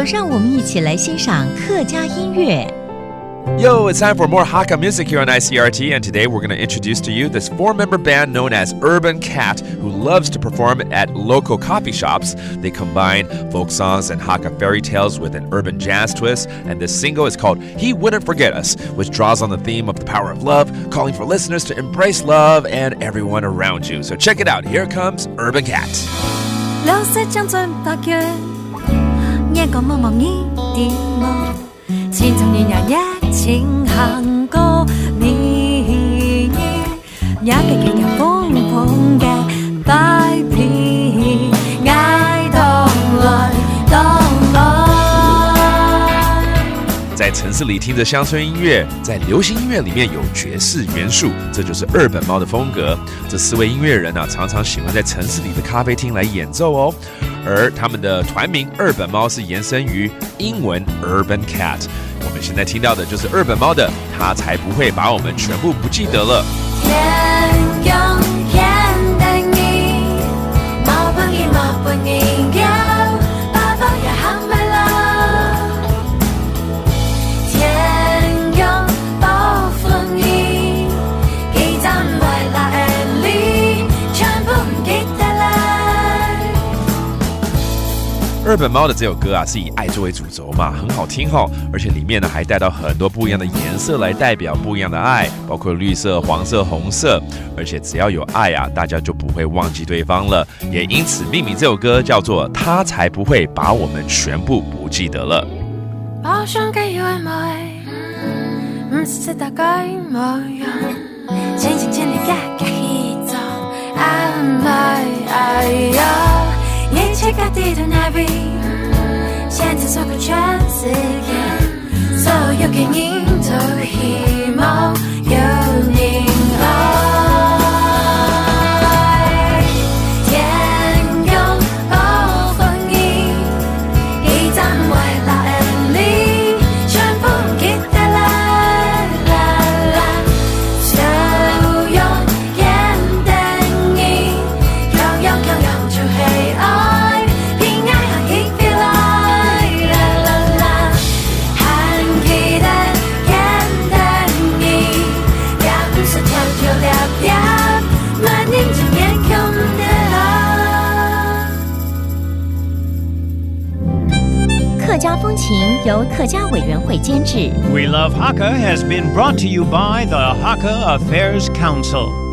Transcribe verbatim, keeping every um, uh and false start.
让我们一起来欣赏客家音乐。 Yo, it's time for more Hakka music here on I C R T, and today we're going to introduce to you this four-member band known as Urban Cat, who loves to perform at local coffee shops. They combine folk songs and Hakka fairy tales with an urban jazz twist, and this single is called He Wouldn't Forget Us, which draws on the theme of the power of love, calling for listeners to embrace love and everyone around you. So check it out. Here comes Urban Cat. 老师讲真八句，眼光望望你的目，青春的热情行过你，你个个风风个摆皮，爱动来动来。在城市里听着乡村音乐，在流行音乐里面有爵士元素，这就是二本猫的风格。这四位音乐人啊，常常喜欢在城市里的咖啡厅来演奏哦。而他们的团名二本猫是延伸于英文 Urban Cat。我们现在听到的就是二本猫的《他才不会把我们全部不记得了》。天公天等你，无分你，无分你，有爸爸也喊不了。天公保护你，几站未来的你，全部唔记得了。二本猫的这首歌啊，是以爱作为主轴嘛，很好听吼，而且里面呢还带到很多不一样的颜色来代表不一样的爱，包括绿色、黄色、红色，而且只要有爱啊，大家就不会忘记对方了。也因此命名这首歌叫做《他才不会把我们全部不记得了》。包厢个有人没？唔是大概没有。 真心真意个个去做安排，哎呀，一切个地图那边，现在所有全世界，所有个人都希望有人爱。天公保护你，一站未来的你，全部给 客家风情由客家委员会监制。 We Love Hakka has been brought to you by the Hakka Affairs Council.